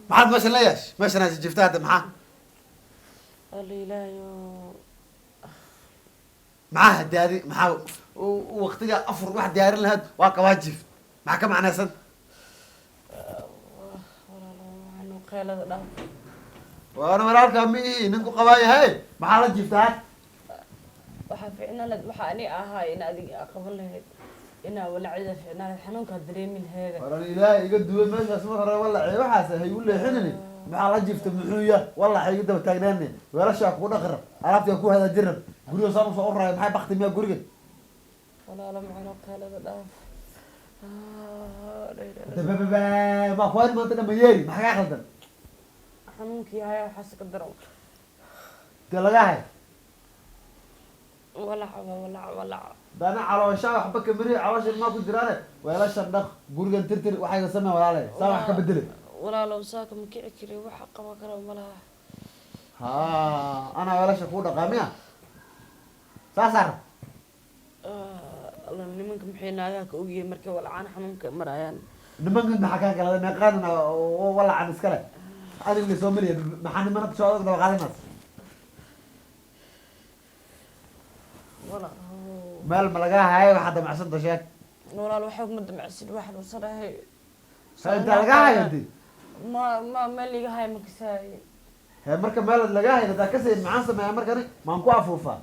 Maxaad meeshan la yeesh, meeshan aad jifta hadda maxaa? Alla ilaahayo. Maxaa hadaadi? Maxaa waqtiga afur wax diyaarin lahayd waa kabaa jiif, maxaa ka macnaysan? Walaalo, waxaanu qeylada dhaaf. Waana walaalkaa ma ihi ninku qabaayahay, maxaa la jiiftaa? Waxaa fiicnaan lahayd, waxaa ani ahaa in adiga aa qaban lahayd, inaa walacida fiicnaan lahayd, xanuunkaa dareemi laheeda. Waran ilaahay iga duway meeshaas mar hore walaci, waxaas ha igu leexinini. Maxaa la jiifta? Muxuu ya walax iga daba taagnaane? Weelashaa kugu dhaqi rab, alaabtaa ku hagaajin rab, guriga saan usoo uraayo, maxay bakti miyaa gurigan? Walaalo macano, qeylada dhaaf. Ah, la ilaaha. Dabababa maa kuwaani maanta dhan ma yeeri? Maxaa kaa khaldan? Xanuunkii haya, waxaas ka daran. Dee lagaa hay. Walaca waa walaca, walaca. Dana calooshaa waxba kamiri, caloosha ilmaa ku jiraane. Weelashan dhaq, gurigan tirtir, waxayga samee walaale, saa wax ka bedele. Walaalow, saaka ma kici kari, waxa qaban kara malaha. Ha, anaa weelasha kuu dhaqaa miya? Saasaa rab. Alla, nimanka maxay naagaha ka ogyihiin markay walacaan xanuunka marayaan? Nimankan maxaa kaa galada? Meeqaanina walacan iskale adig la soo meliya, maxaa nimanada soo adag daba qaadanaas? Walaalow. Meel ma lagaa hayo? Waxaa damacsanta sheeg. Walaal, waxba ma damacsin, wax xanuunsanahay. Ha, intaa lagaa hayo dee? Ma meel iga hayo ma kasaayo. He, marka meel lagaa hayo hadaa kasayin, maxaan sameeyaa markani? Maan ku afuufaa?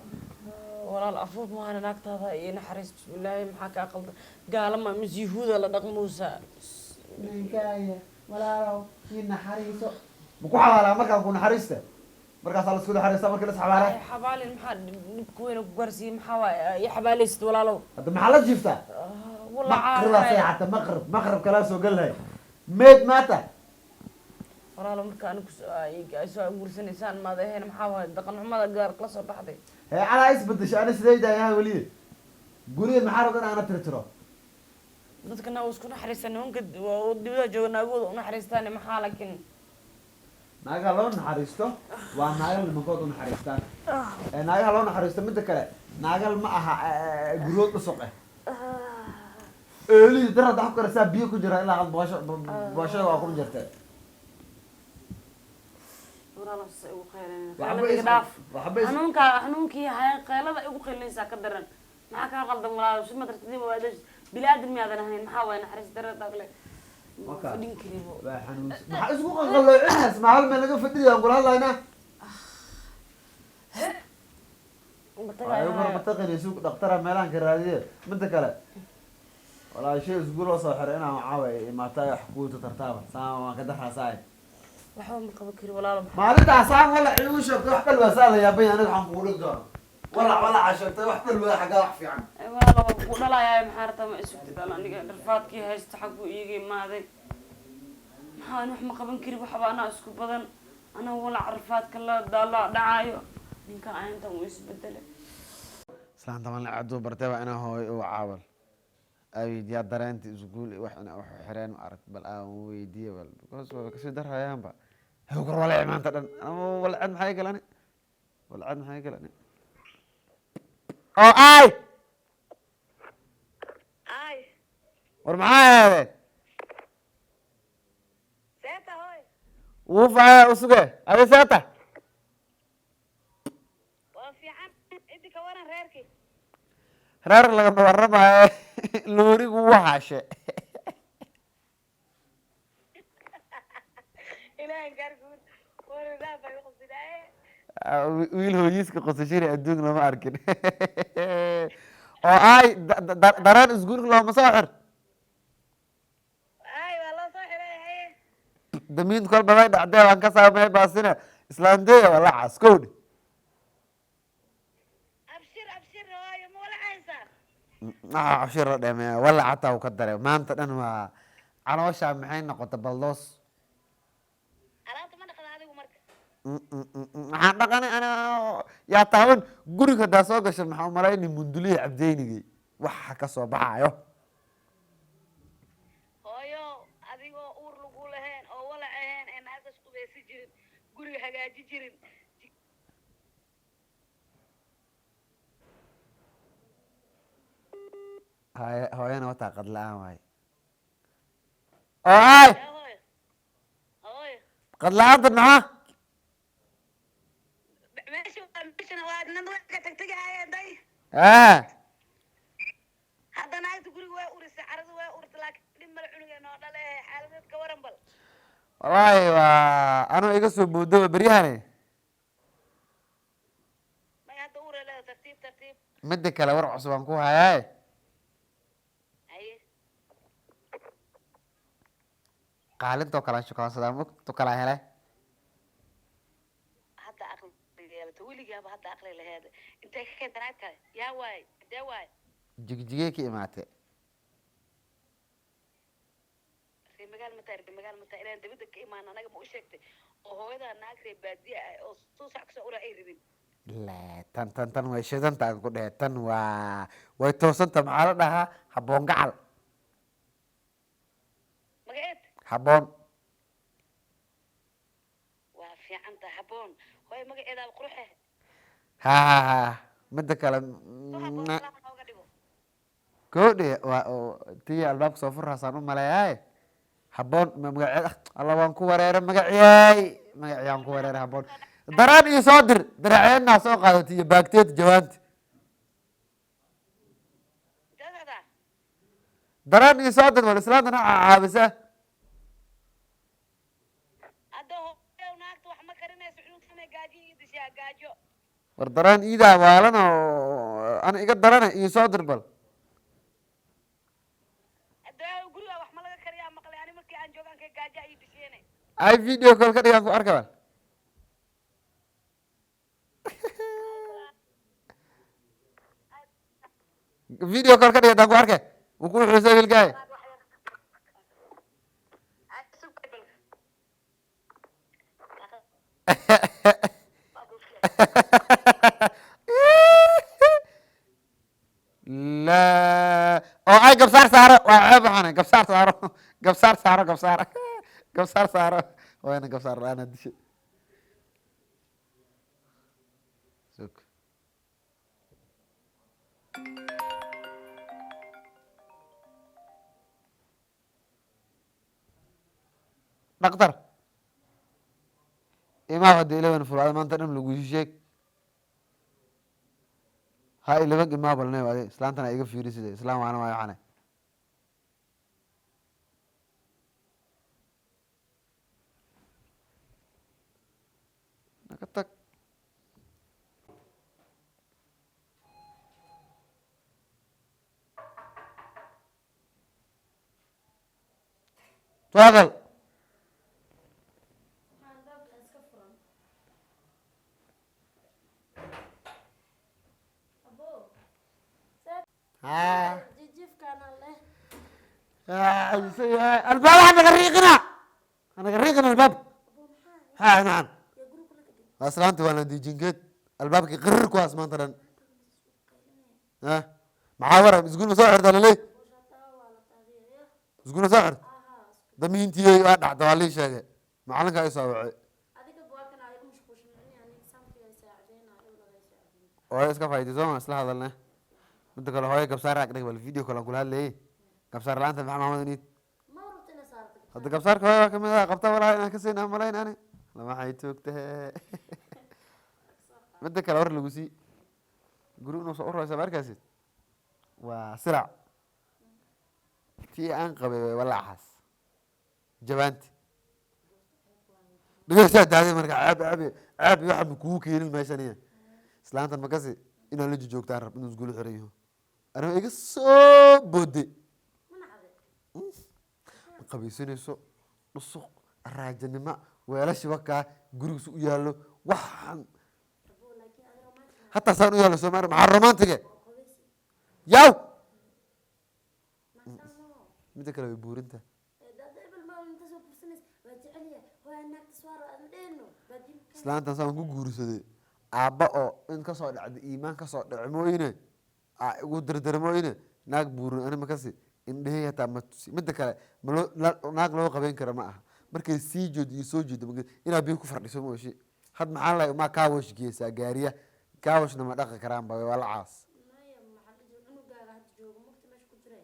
Walaal, afuuf maahane, naagtaada iyo naxariis. Bismillaahi, maxaa kaa qaldan? Gaalama mis yahuuda la dhaqmuusa? Ninkaya walaalow, ii naxariiso. Ma ku xabaalaa markaan ku naxariista? Markaasaa laisku naxariista marka la isxabaalaa. Ay, xabaalin, maxaa dhibka weyn ku gaarsiiyey? Maxaa waay ii xabaalaysid, walaalow? Hadda maxaa la jiiftaa? Walacaa. Maqribaa seexata, maqrib, maqrib kalaa soo galahay, meed maata. Walaalo, marka anigu ay soo guursanaysaan maad ahayn, maxaa waay dhaqan xumada gaar kala soo baxday? Hee, calaa isbedesha, ani sidayda ayaa weliye guriga. Maxaa rabta in aana tirtiro? Dadkana waa isku naxariistaa, nimanka waa dibadaha jooga naagooda u naxariistaan, maxaa laakiin? Naagaha loo naxariisto waa naagal nimankood u naxariistaan. Ee naagaha loo naxariisto, midda kale naagal ma aha guryood dhusuq eh. Eelihii dar hadda afkara saa biyo ku jira ilaa had boosho booshada waa ku jirtee. Walaalo, sasa igu qaylinaysa. Waxba Qaylada iga dhaaf. Waxba Xanuunka, xanuunkii haya, qaylada igu qaylinaysaa ka daran. Maxaa kaa qaldan, walaalo? Si madrasadii waa bini aadan miyaadan ahayn? Maxaa waay naxariis darada kale? Waka. Fadhin karibo. Waa xanuunsan, maxaa isku qanqaloocinayas? Ma hal meel laga fadhiyo aan kula hadlaynaa? Ay mar mataqani suuq dhaqtara meelahan ka raadiye. Midda kale walaashay iskuul loo soo xiray inaan caawa imaata wax kuuta tartaaba saan waan ka daraasaay. Waxba ma qaban kari, walaalo. Maalintaas saan walac igu sheegtay, wax kalwaa saa la yaabay. Aniga waxaan kugu dhigi doona walac walaca sheegtay, wax kalwaa xaggaa wax fiican. Walaalo, waa ku dhalayaa, maxaa rabtaa? Ma isugtid? Al aniga dharfaadkii haysta xagguu iiga imaaday. Maxaa ani wax ma qaban kari, waxba anaa isku badan, anaa walac rafaadka la daala dhacaayo. Ninkan ayantan wuu isbedelay. Islaanta malin caduu bartay waa inaa hooyo u caawal aa weydiiyaa dareenta iskuul iyo wax ina wax xireen ma arag, bal aan weydiiye bal, because waa kasii darayaanba. Kor walaci maanta dhan ama walcad maxay galani, walcad maxay galani oo ay. Ay. War maxaa ahaadeen? Seeta hoy. Wuu facaya usuge, adi seeta? Waa fiican, ciddi ka waran reerkii? Reer lagama waramayo, loorigu waxaashe. Ilaahay gaarguud waridaa bay uqabsidaaye. Wiil hooyiiska qosashiri adduun lama arkin. Oo ay dareen iskuulka looma soo xir. Ay, waa loo soo xiray, haye. Damiin kolba way dhacdee, waan ka saamay baasina islaanteeya walacaas kowdhi. Abshir, abshir hooyo, ma wala haysaa? Maxaa cabshir la dhameeya? Walac hataa uu ka daray maanta dhan, waa calooshaa maxay noqota baldoos. Alaabta ma dhaqda adigu marka? Maxaan dhaqanay ana? Yaa taaban guriga haddaa soo gasho, maxaa umalayni mundulihi cabdeynigay waxa ka soo baxaayo. Hooyo, adigoo uur lagu lahayn oo walac ahayn ee naagtas qubaysi jirin, guriga hagaaji jirin. Hooyo, hooyana wataa qad la-aan waaye oo ay. Yaa hooyo, hooyo. Qad la-aantan maxaa? Meesha waa meeshana waa nan way ka tagtegahayeen day. Hadda naagta guriga waa urisay, carada waa urta, laakiin dhib male, cunuga noo dhale. Xaaladeed ka waran bal. Wallaahi waa anuu iga soo boodaba beryahane. May, hadda uure leeda, tartiib tartiib. Midda kale, war cusub aan ku hayaaye. Haye. Qaalintoo kale aan shukaansadaa, mogto kalaa hele. Hadda aqli yeelato, weligaaba hadda aqli laheed. Intay ka keenta naagta? Yaa waay, hadee waay? Jigjigee ka imaatee. Ree magaal mataa, ree magaal mataa, inaan dabada ka imaan anaga ma u sheegtay oo hooyadaa naag ree baadiye ah oo suusac kasoo uraa ay rabin? La, tan tan tan way shidanta aan ku dhehe. Tan waa way toosanta. Maxaa la dhahaa? Habboon gacal. Magaceed? Habboon. Waa fiican tahay habboon, hooyo magaceedaaba quruxe. Ha ha ha, midda kale soo habboon. Allah nooga dhigo. Koodhe waa oo tii albaabka soo furraasaan u maleeyaaye. Habboon ma magaceed ah? Alla, waan ku wareeray magaciyaay, magacyaan ku wareeray. Habboon daraan iyo soo dir daraceedna soo qaadati iyo baagteed jawaanti. Intee socdaa? Daraan iyo soo dir, wal islaantana caabisa. Hadda hooyo naagta wax ma karinayso, cunugtana gaajo iyo dishaa gaajo. War daraan iidaa waalan oo ana iga darana iyo soo dir bal. Hadda guriga wax ma laga kariyaa? Maqlay ani markii aan joogaan ka gaajo iyo disheene. Ay, video call ka dhigaan ku arka bal. Video call ka dhiga haddaan ku arke, wuu ku xuusay wiilkaaga. La oo ay gabsaar saaro, waa ceeb. Waxaana gabsaar saaro, gabsaar saaro, gabsaar, gabsaar saaro. Waana gabsaar la-aan dishe. Sug. Dhaktar imaa hada 11 fulaada maanta dhan lagu sheeg ha 11 imaa balne. Ade islaantana iga fiiri side islaan waana waayo waxane. Naga tag. Tafadhal. Albaabka iska furan. Abo. Ha. Jijiifkaana leh. Albaab hanaga riiqina, hanaga riiqina albaab. Abo, maxaa? Ha nacam. Yaa guri kula degan? Waa islaanta, waa la dijinkeed albaabkii qirir kuwaas maanta dhan. Ha, maxaa waran? Iskuul ma soo xirta laley? Shataa waa la taadiya. Iskuul ma soo xirta? Aha. Damiintiyey waa dhacda, waa lii sheegay, macalinka i soo wacay. Adiga waa kana igu mashquulsan yani examkii ay saacideynayo, laga saacideyn. Hooyo iska faa'iidayso sooma, isla hadalne. Midda kale, hooyo gabsaar ag dhig bal, video kale aan kula hadlayay. Gabsaar la-aanta maxaa maamada niid? Ma rabto inaad saarto? Hadda gabsaarka hooyo waa kamid ah qabta walahi inaan ka siin aan malayn ani lamaxay toogtahe. Midda kale, war lagu sii guri inuu soo uraysa ma arkaysid? Waa sirac tii aan qabay way walaacaas jabaanti dhegeysaa daaday. Marka ceeb ceeb ceeb iyo waxa ma kugu keenin meeshan. Iyo islaantan makasi inaan la joogtaan rab inuu isguul xiran yaho anigoo iga soo booday. Ma nacde? Ma qabaysanayso, dhusuq raajanimo, weelashi wakaa gurigiisa u yaallo waxaan. Abo, laakiin adiga romantic. Hataa saan u yaallo soomaali maxaa romantige? Oo qabaysi. Yaw. Naagtaan ma. Midda kale, way buurinta. Dad ebel ma inta soo bursanaysa waa jecel yahay, waa naagta swaaro aad dheeno baadin. Islaantan saan ku guursaday aabba oo in kasoo dhacda iimaan kasoo dhace mooyine, aa igu dardarmooyine. Naag buurin ani makasi indhehey hataa ma tusi. Midda kale, ma loo naag loo qabeyn kara ma aha. Markay sii jood iyo soo jeedo inaad biyo ku fardhiso ma oshi. Had maxaa lahay umaa kaawash geysaa gaariya, kaawashna ma dhaqi karaan ba, waa la caas. Maya, maxaa la jira, cunugaaga hadda jooga mugta meesha ku jira,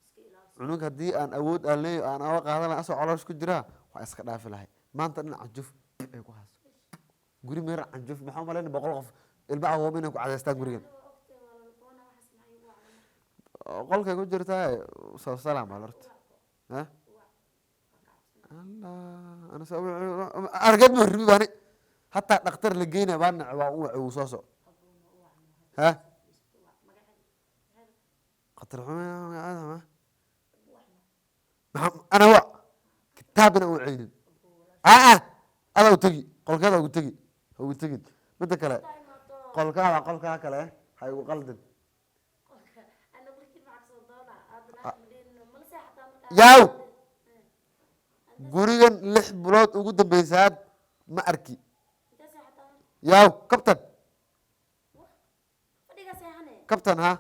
iska ilaaliso. Cunug haddii aan awood aan leeyo aan awa qaadan lahay asoo caloosh ku jiraa, waa iska dhaafi lahay. Maanta dhan canjuf ay ku hayso guri meer canjuf. Maxaa umalayna 100 qof ilma agooma inay ku cadaystaan gurigan? Qolkay ku jirtaa. Soo salaam bal horta. Ha Allah, ana soo argad ma ribi baani, hataa dhakhtar la geynaya baan nacay. Waa u wacay, wuu soo soc. Ha khatar xumo magaceeda ma maxaa ana wa kitaabina u ceynin. Aa adaa u tegi, qolkeeda ugu tegi, ha ugu tegin. Midda kale, qolkaada qolkaa kale ha igu qaldin. Ana qolkii maxaa kasoo doonaa aadna mala seexataa markaa? Yaaw, gurigan 6 bilood ugu dambeysaad ma arki. Intee seexataa marka? Yaaw, kabtan. Fadhigaa seexane? Kabtan ha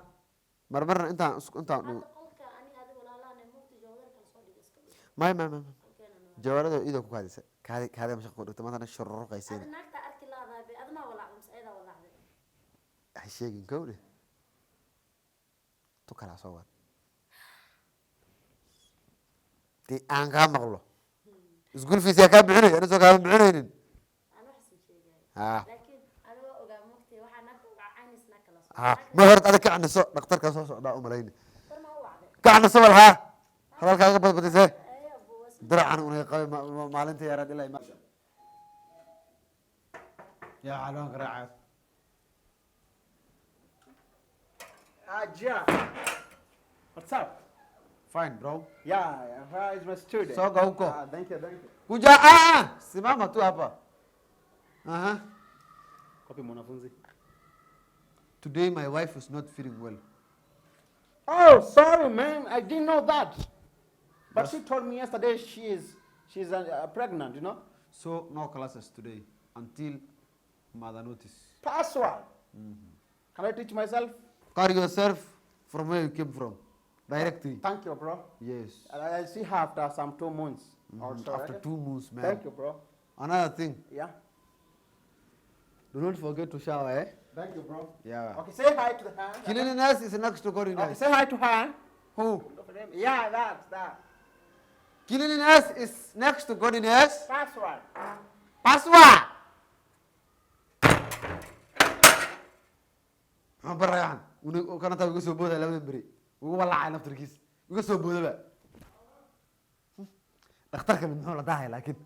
marmarna intaan isku intaan Hadda qolka ani adi walaalahane mugdi joodar kala soo dhiga, iska dhig. May may may. Qolkeena noo. Jawaarada iyadoo ku kaadisa kaadi kaadi ma shaqo ku dhigta maantana shururuqaysiina. Adi naagta arki laadahay be, admaa walaacday mise ayadaa walaacday? Ha sheegin kowdhe, tu kalaa soo wad dee aan kaa maqlo. School fees yaa kaa bixinay? Ana soo kaama bixinaynin. Aan waxaas ma sheegayo. Ha. Laakiin ani waa ogaa mugti waxaa naagta uga caynaysa naag kala soo. Ha, ma horta adag kacniso, dhakhtarkaa soo socdaa u malayni. Dar maa u wacday? Kacniso bal. Haa, hadalkaaga badbadisee. Ee abu was. Diracan unay qabay maalinta yaraad ilaa yaa caloon garaacaas. Ah, Jack. What's up? Fine, bro. Yeah, where is my student? Soga huko. Ah, thank you, thank you. Kuja, ah, simama tu hapa. Aha. Copy mwanafunzi. Today my wife is not feeling well. Oh, sorry, man. I didn't know that. But she told me yesterday she's pregnant. So no classes today until mother notice. Password. Can I teach myself? Carry yourself from where you came from. Directly. Thank you, bro. Yes. I'll see her after some 2 months or so. After Okay? 2 months, man. Thank you, bro. Another thing, Yeah. do not forget to shower, eh? Thank you, bro. Yeah. Okay, say hi to her. Cleanliness is next to Okay, godliness. say hi to her. Who? Yeah, that's that. Cleanliness is next to godliness. Password. Password. Muxuu barayaan? Kana taa iga soo boodaya labadan beri. Ugu walaacay naftarkiis. Iga soo boodaba. Dhakhtarka mid muxuu la daahaya laakiin?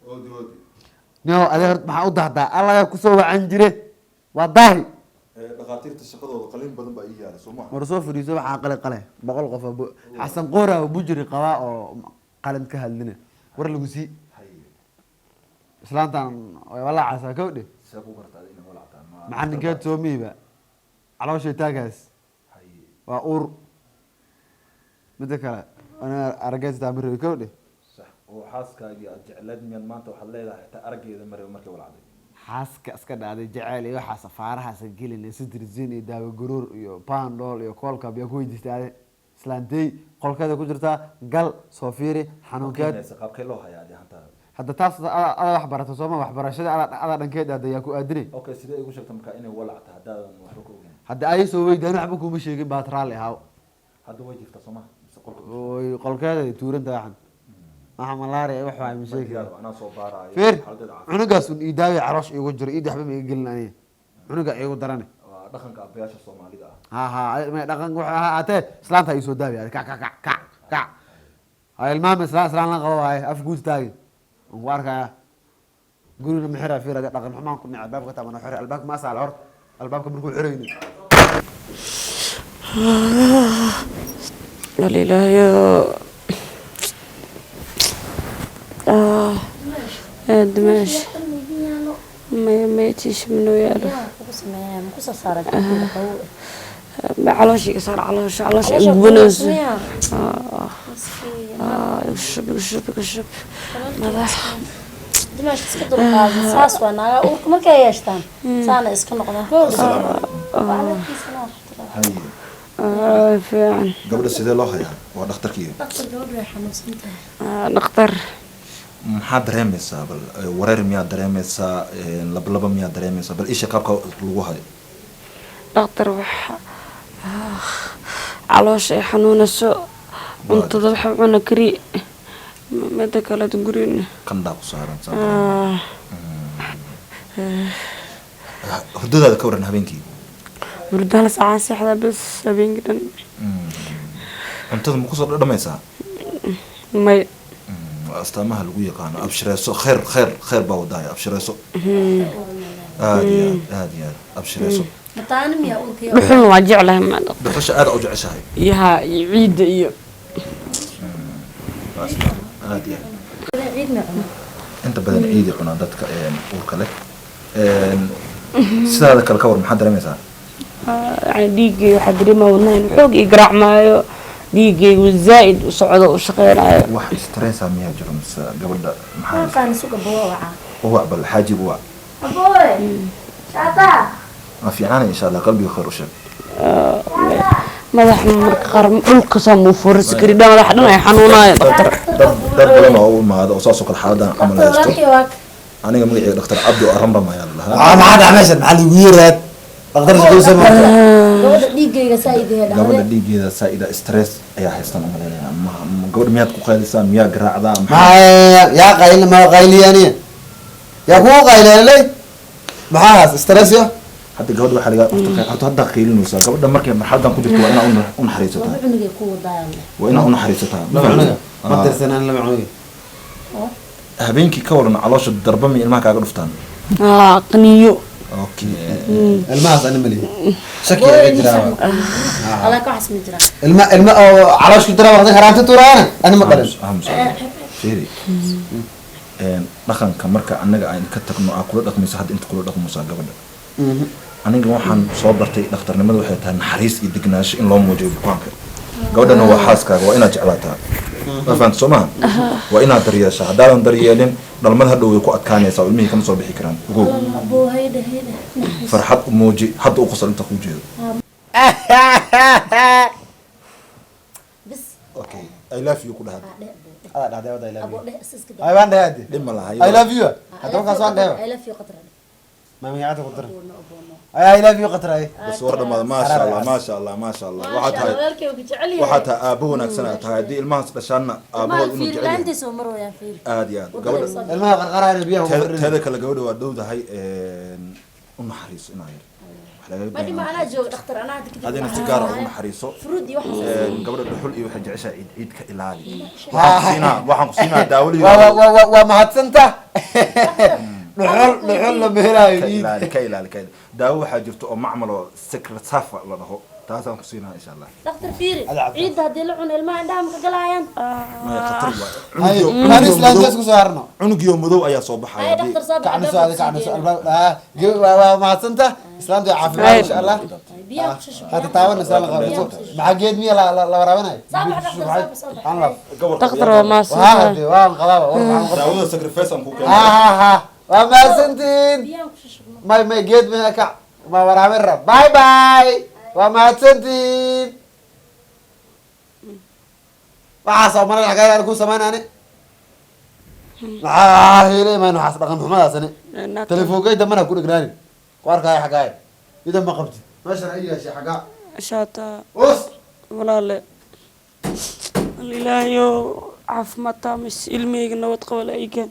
Odi odi. Nio, adiga horta maxaa u dahdaa? Allah yaa kusoo wacan jire. Waa daahi. Dhakhaatiirta shaqadooda qalin badan baa ii yaala, soo maha? War soo fadhiiso, waxaa qale qale 100 qof oo Xasan Qoora oo bujiri qabaa oo qalin ka hadlina. War lagu sii. Haye. Islaantan way walaacaysaa kowdhe. See ku gartaa inay walactaan ma? Macalinkeed soomiiba calooshay taagaas. Haye. Waa uur. Midda kale, ana araggeed ma rabi kowdhe. Sax oo xaaskaagii aad jecleed miyaan maanta waxaad leedahay xitaa araggeeda mareebo markay walacday? Xaaska iska dhacday jeceyl iyo waxaa safaarahaas gelina, sidrizin iyo daawo garuur iyo pandol iyo koolkab yaa ku weydiistay ade. Islaantey qolkeeda ku jirtaa, gal soo fiiri xanuunkeed. Keenaysa qaabkee loo hayaa adi ahaantaada? Hadda taas adaa wax barata sooma? Waxbarashada adaa dhankeed aada yaa ku aadinay. Okay, sidee igu sheegta markaa inay walacta haddaadan waxba ka ogeyn? Hadda ay soo weydiin, waxba kuma sheegin, baad raalli ahaaw. Hadda way jirtaa soo maha mise qolka? Oy, qolkeeda ay tuuran tahay. Waxan waxa malaria wax waay ma sheegi. Diyaar, anaa soo baaraayo Fiir. xaaladeeda caafimaad. Cunugaas un ii daawi, caloosh iigu jiro iidi, waxba ma iga gelin aniga, cunuga iigu darane. Waa dhaqanka abayaasha Soomaalida ah. Ha ha, may dhaqan wuxuu ahaatee, islaanta ii soo daawi. Kac kac kac kac kac, ha ilmaama islaan islaan la qabo waaye, af guud taagi aan ku arkaya. Gurina ma xiraa? Fiir, dhaqan xumaan ku nicay. Albaabka taabana xira, albaabka ma asaala horta, albaabka markuu xiraynin. Walilaayo. Ah, dimaash. Maya maya, tiisha manoo yaalo. Yaa kugu sameeyaa ma kusoo saaraa jirkeyga qabow? Ma caloosha iga saar, caloosha caloosha Caloosha gubanayso. miyaa? Ah. Miskiin. Ah, igu shub, igu shub, igu shub madax. Dimaash, iska dulqaada, saas waa naaga uurka markay yeeshtaan saana iska noqdaan. Wacalaikum salaam waraxmatullah. Haye. Ah, fiican. Gabadha sidee loo hayaa? Waa dhakhtarkii. Dhaqtar, gabadhu way xanuunsan tahay. Ah, dhakhtar. Maxaa dareemaysaa bal? Wareer miyaa dareemaysaa? Lablaba miyaa dareemaysaa? Bal isha qaabka lagu hayo. Dhakhtar, waxa caloosha ay xanuunayso. Cuntada waxa cuna kari mida kale gurin. Qandhaa ku saaran saan. Hurdadaada ka waran habeenkii? Hurdo hal saacaan seexdaa bas habeenkii dhan. Cuntada ma kusoo dhadhamaysaa? May. Waa astaamaha lagu yaqaano. Abshireeso, khayr khayr khayr baa wadaaya. Abshireeso, aad iyo aad, aad iyo aad abshireeso. Mataana miyaa uurka? Dhuxulna waa jeclahay ma. Dhuxusha aad u jeceshahay? Iyaha iyo ciidda iyo Waa astaam aad iyo aad. Ciid ma cuna? Inta badan ciidi cunaan dadka uurka leh. Sidaada kale ka war, maxaad dareemaysaa? Yani dhiiggay waxaa dareemaa wadnaha inuu xoog ii garaacmaayo, dhiiggaygu zaa'id u socdo, u shaqeynayo. Wax stressa miyaa jiro mise gabadha maxaa? Aqaan suga boo waca. Uwac bal, xaajigu wac. Abooy shaata. Waa fiicanay insha Allah, qalbiga khayr u sheeg. Madax marka qaar dhulka saa muu fuurisi kari dhan, madax dhan ay xanuunaayo, dhaktar. Dad badan oo u imaado oo saasoo kale xaaladan camal Dhaktar haysto. walaalkay waa. Aniga magacayga Dhaktar Cabdi oo Ramram ayaa la dhahaa. Maxaa dhac meeshan? Maxaa lagu yiraad dhaqtar isku sama? Gabadha dhiiggayga saa-id yahay. Gabadha dhahde. dhiiggeeda saa-ida, stress ayaa haystaan umaleynaya. Gabadha miyaad ku qaylisaa, miyaa garaacdaa, maxaa? Maxaa yaa qayl ma qayliyaniya yaa kugu qayliyaniley? Maxaa haas stress yo? Hadda gabadha waxaa laga horta hadda qaylinaysaa. Gabadha markay marxaladan ku jirto waa inaa u naxariisataa. Laba cunugay ku wadaayaan. Waa inaa u naxariisataa. Laba cunuga ma tirsanaan, laba cunuga. Habeenkii ka waran, caloosha darba mi ilmaha kaaga dhuftaan? Aa, qaniyo. Okay. Ilmahaas ani malihi, shaki aga jiraa. Walaa ka waxaas ma jiraan. Ilma oo caloosh ku jira waqti haraanta tuuraana ani ma dhalin. Aamus, fiiri. Dhaqanka marka annaga aan ka tagno aa kula dhaqmayso, hadda inta kula dhaqmaysaa gabadha. Aniga waxaan soo bartay dhakhtarnimada waxay tahay naxariis iyo degnaansho in loo muujiyo bukaanka. Gabadhana waa xaaskaaga, waa inaad jeclaataa, ma fahamta soo maha? Waa inaad daryeeshaa. Haddaadan daryeelin, dhalmada hadhow way ku adkaanaysaa oo ilmihii kama soo bixi karaan, ogow. Aboo hayda hayda. Farxad u muuji, hadda u qosol inta kuu jeedo. Bis. Okay, I love you ku dhaha. Dheh aboo dheh. Adaa dhahday wada I love Aboo you. dheh iska Ay waan dhahay hadde. Dhib ma laha. I love you hadda markaas waan dhahay. I love you qatra. Ma magacada ku daran? Aboo no, aboo no. Ay I love you qatra ay. Bas, war dhamaada. Maasha Allah, maasha Allah, maasha Allah. Waxaa tahay Walaalkay uu jecel yahay. Waxaa tahay aabbo wanaagsan aad tahay. Haddii ilmahaas dhashaanna aabahood inuu jecel yahay. Laantiisa mar wayaan fiiri. Aad iyo aad gabadha. Ilmaha qarqaraayna biyaha ugu Teeda kale gabadha waa dhowdahay, u naxariiso inaa yar wax lagaga Ma dhima, baahan. anaa jooga dhakhtar, anaa hadda kadib. Adina si gaar ah ugu naxariiso. Fruit iyo waxaas. Gabadha dhuxul iyo waxay jeceshahay ciid, ciid ka ilaali. Waxaan ku siinaa daawo la waa yiraahdo. Waa mahadsanta. Dhuxul dhuxul lama helaayo. Ka Ciid. ilaali, ka ilaali, ka ilaali. Daawo waxaa jirto oo macmal oo secret safa la dhaho, taasaan ku siinaa insha Allah. Dhakhtar fiiri. Ada cabdi. Ciidda haddii la cuno ilmaha indhaha maka galaayaan? Maya, khatar waay. Ay kaan islaanta isku soo harno. Cunugiyo madow ayaa soo baxaya Ay dhakhtar soo bax. Kacna soo aadi, kacna soo albaab. Ah, waa mahadsanta islaanta, waa caafimaad insha Allah. Biyaha ku shushu. Hada taaban isla la qabo. Maxaa geed miya la waraabinayo? Soo bax dhakhtar, soo bax, soo bax. Aan laf. Dhakhtar waa waa maasanta. hade waan qabaaba war waxaan qabaa. Daawada sacrifice aan ku ha keenay. Ha ha, waa mahadsantiin. Biyaha ku shushubno. May geed miya kac ma waraabin rab. Bye bye, waa mahadsantiin. Waxaas oo malan xagee aan ku samayn ani? Maxaa hiilay maan waxaas dhaqan xumadaas ani? Teleefoonkay dambana ku dhegnaanin ku arkaayo xagaayo idan ma qabtid meeshan ay yeeshay xagaa. Shaata. Us. Walaale, ilaahayow caafimaad taamis, ilmahayga nabad qaba la iigaan.